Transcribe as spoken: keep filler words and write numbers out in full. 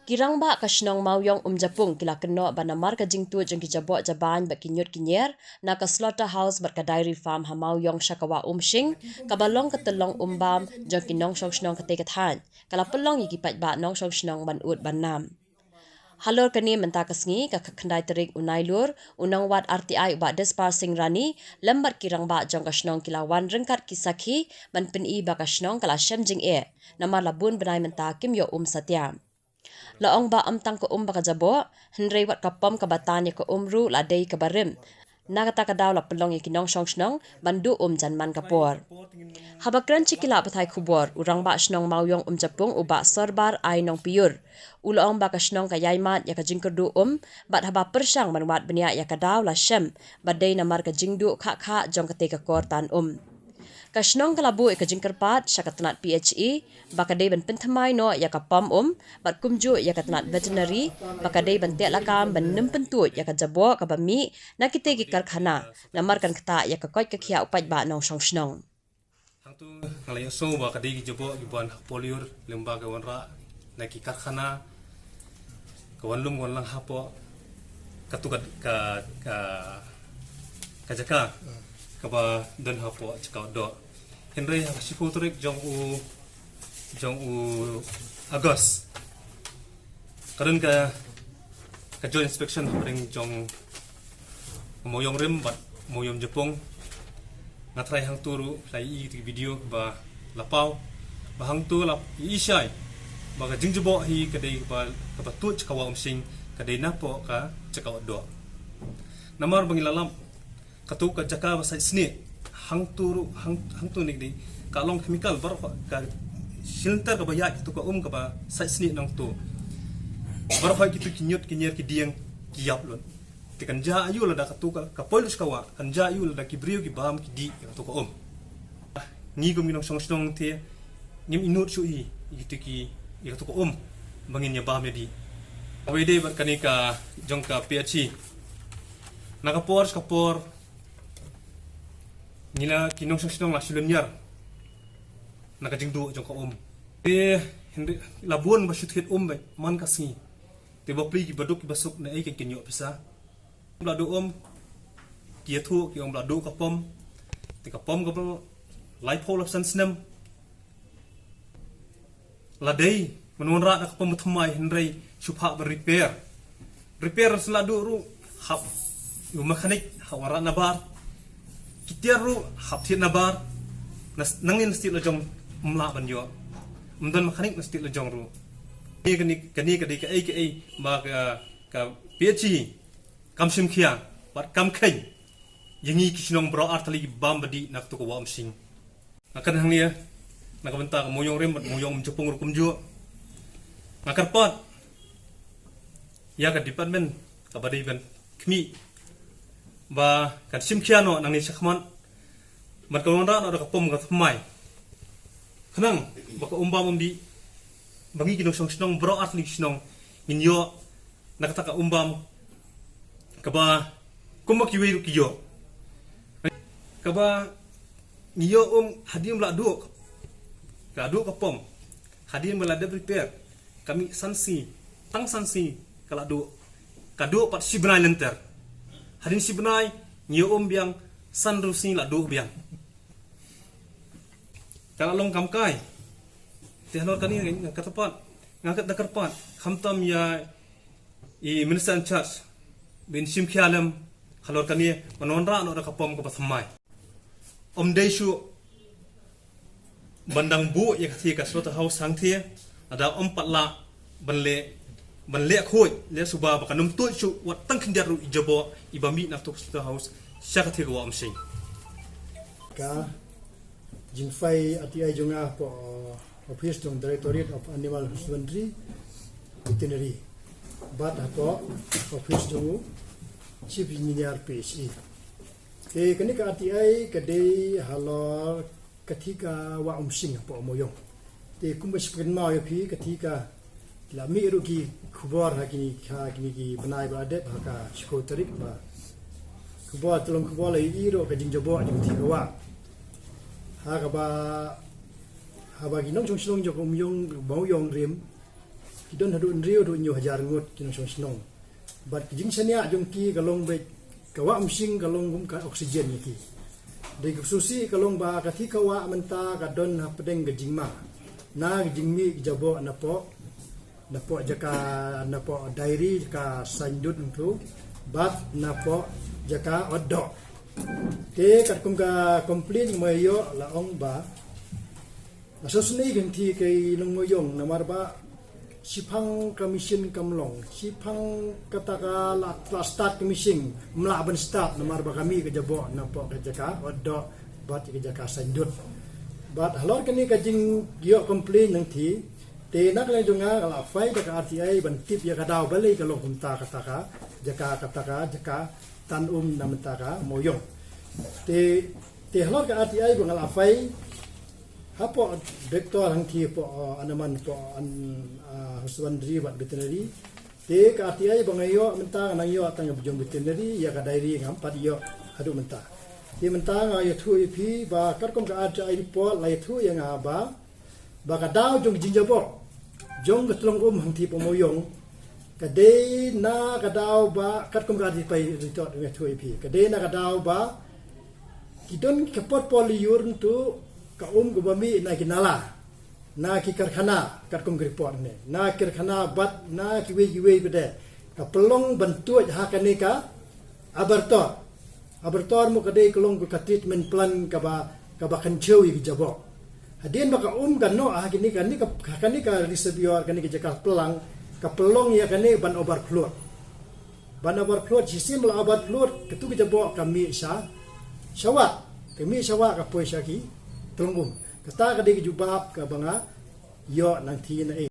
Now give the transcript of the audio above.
Ki rangbah ka shnong Mawïong Umjapung ki la kynnoh ba namar ka jingtuid jong ki jaboh jabain bad ki ñiut ki ñier na ka slaughterhouse bad ka dairy farm ha Mawïong sha ka Wah Umshing, kaba long ka tyllong umbam jong ki nongshong shnong katei ka thaiñ, ka la pynlong ïa ki paidbah nongshong shnong ban ud ban nam. Halor kane mynta ka sngi, ka khyndai tarik u Nailur, u nongwad R T I u Bah Dispar Singh Rani lem bad ki rangbah jong ka shnong ki la wan ryngkat ki sakhi ban pyni ba ka shnong ka la shem jingeh, namar la bun bnai mynta kim ïoh um satia. La ong ba ym tang ka um ba ka jaboh, hynrei wat ka pom kaba tan ïa ka um ruh la dei kaba rim. Na kata ka daw la pynlong ïa ki nongshong shnong ban duh um jan man ka por. Haba kren sha ki lad pathai khubor, u rangbah shnong Mawïong Umjapung u Bah Sorbar Ai Nongpiur, u la ong ba ka shnong ka ïai mad ïa ka jingkyrduh um, bad haba pyrshang ban wad bniah ïa ka daw la shem ba dei namar ka jingduh khah khah jong katei ka kor tan um. Ka shnong ka la buh ïa ka jingkyrpad sha ka tnat P H E ba ka dei ban pynthymmai noh ïa ka pom um, bad kumjuh ïa ka tnat veterinary ba ka dei ban teh lakam ban nym pyntuid ïa ka jaboh kaba mih na kitei ki karkhana, namar kan ktah ïa ka koit ka khiah u paidbah nongshong shnong. Hangtu nga la ïohsngew ba ka dei ki jaboh kiban hapoh lyiur lyngba ka wanrah na ki karkhana, ka wan lum ka wan lang hapoh katu ka, ka, ka, ka jaka kaba don hapoh jaka doh. Hynrei ha ka shiphew tarik jong u, jong u August, ka don ka, ka joint inspection hapdeng jong Mawïong Rim bad Mawïong Japung. Nga tharai hangtu ruh la ïohi ki video ba la paw, ba hangtu la ïohi shai ba ka jingjaboh hi ka dei ba, kaba tuid sha ka Wah Umshing, ka dei napoh ka jaka doh. Namar ba ngi la lap katu ka jaka ba sait snieh, hangtu ruh, hang, hangtu ne ka dei ka long chemical baroh ka shilynter kaba ïaid katu ka um kaba sait snieh nangtu. Baroh kitu ki ñiut ki ñier ki dieng ki ïap lut. Te kan jia aiu lada katu ka, ka poi lut sha ka wah, kan jia aiu lada ki briew ki bam ki dih ïa katu ka um. Ngi kum ki nongshong shnong te ngim ïehnoh shuh ïa kitu ki, ïa katu ka um ba ngin ïa bam ïa dih. Kawei de bad kane ka jong ka P H E. Na ka por sha ka por ngi la ki nongshong shnong la shu lynñiar na ka jingduh jong ka um. Te hynrei la bun ba shu thied um beit man ka sngi. Te bapli kiba duk kiba suk na ei kan kin ïoh pisa. Ba la duh um, ki ïathuh ki ong ba la duh ka pom. Te ka pom kaba laiphew laiphew snem la dei ban wanrah da ka pom ba thymmai, hynrei shu phah ban repair. Repair sa la duh ruh, hap ïa u mechanic hap wanrah nabar. Ki tiar ruh hap thied nabar. Nangne na state la jong ym lah ban ïoh. Ym don mechanic na state la jong ruh. Kane, kane, kane ka dei kaei kaei ba ka, ka P H E kam shim khia bad kam kheiñ ïa ngi ki shnong baroh artylli ki bam ba dih na katu ka Wah Umshing. Nga kren hangne na ka bynta ka Mawïong Rim bad Mawïong Umjapung ruh kumjuh. Nga kyrpad ïa ka department kaba dei ban khmih ba kan shim khia noh nangne shakhmat ban kan wanrah noh da ka pom ka thymmai, khnang ba ka um bam um dih, ba ngi ki nongshong shnong baroh artylli ki shnong ngin ïoh na kata ka um bam kaba kumba kiwei ruh ki ïoh. Kaba ngi ïoh um hadien ba la duh, ka duh ka pom, hadien ba la dep repair, ka mih san sngi, tang san sngi ka la duh, ka duh pat shi bnai lynter. Hadien shi bnai ngi ïoh um biang, san hynriew sngi la duh biang. Ka la long kam kai. Te halor kane nga kyrpad, nga kyrpad khamtam ïa i Minister in charge ban shim khia lem halor kane, ban wanrah noh da ka pom kaba thymmai. Ym dei shuh ban dang buh ïa katei ka slaughterhouse hangtei lada ym pat lah ban leh, ban leh khuid leh suba ba kan ym tuid shuh wat tang khyndiat ruh i jaboh iba mih na katu ka slaughterhouse sha katei ka Wah Umshing. Ka jingphai R T I jong nga hapoh office jong Directorate of Animal Husbandry Veterinary bad hapoh office jong u Chief Engineer P H E. Te kane ka R T I ka dei halor katei ka Wah Umshing hapoh Mawïong. Te kumba shu pynkynmaw ïa phi, katei ka la mih ruh ki khubor ha kine, ha kine ki bnai ba la dep, ha ka shiphew tarik ba khubor, tyllong khubor la ïohi ruh ka jingjaboh jong katei ka wah. Ha kaba, haba ki nongshong shnong jong ka Mawïong, Mawïong Rim Ki don haduh hynriew haduh hynñiew hajar ngut ki nongshong shnong. Bad ka jingshaniah jong ki ka long beit, ka wah Umshing ka long kum ka oxygen ïa ki. Dei ka ksusi ka long ba kata ka wah mynta ka don hapdeng ka jingma. Na ka jingmih ka jaboh napoh, napoh jaka, napoh Diary, jaka Saindut nangtu, bad napoh jaka Otdoh. Te katkum ka complain ma ïoh la ong ba la sosni kan ti kei nong moyong namar ba shiphang ka machine kam long, shiphang kata ka la, la start ka machine, mla ban start namar ba ka mih ka jaboh napoh ka jaka Otdoh bad ka jaka Saindut. Bad halor kane ka jingïoh complain nangti, te na ka liang jong nga ka la phai da ka R T I ban tip ïa ka daw balei ka long kumta kata ka jaka, kata ka jaka tan um na mynta ka moyong. Te, te halor ka R T I ba nga la phai hapoh Director hangti hapoh, uh, Andaman hapoh an, uh, Husbandry bad Veterinary. Te ka R T I ba nga ïoh mynta nga nang ïoh tang jong Veterinary, ïa ka Diary ngam pat ïoh haduh mynta. Te mynta nga ïathuh ïa phi ba katkum ka R T I report la ïathuh ïa nga ba, ba ka daw jong ka jingjaboh jong ka tlong um hangti hapoh moyong ka dei na ka daw ba katkum ka R T I report nga ïathuh ïa phi, ka dei na ka daw ba ki don ka por por lyiur ntu ka um kaba mih na ki nala, na ki karkhana, katkum ka report ne, na ki karkhana bad na kiwei kiwei pat de, ka pynlong ban tuid ha kane ka abattoir. Abattoir mo ka dei ka long ka treatment plant kaba, kaba kynchew ïa ki jaboh. Hadien ba ka um ka noh ha kane ka, kane ka, kane ka reservoir, kane ka jaka pynlang, ka pynlong ïa kane ban overflow. Ban overflow, shisien ba la overflow, katu ka jaboh ka mih sha, sha wah, ka mih sha wah ka poi sha ki tlong um. Kata ka dei ka jubab kaba nga ïoh nangti na ei.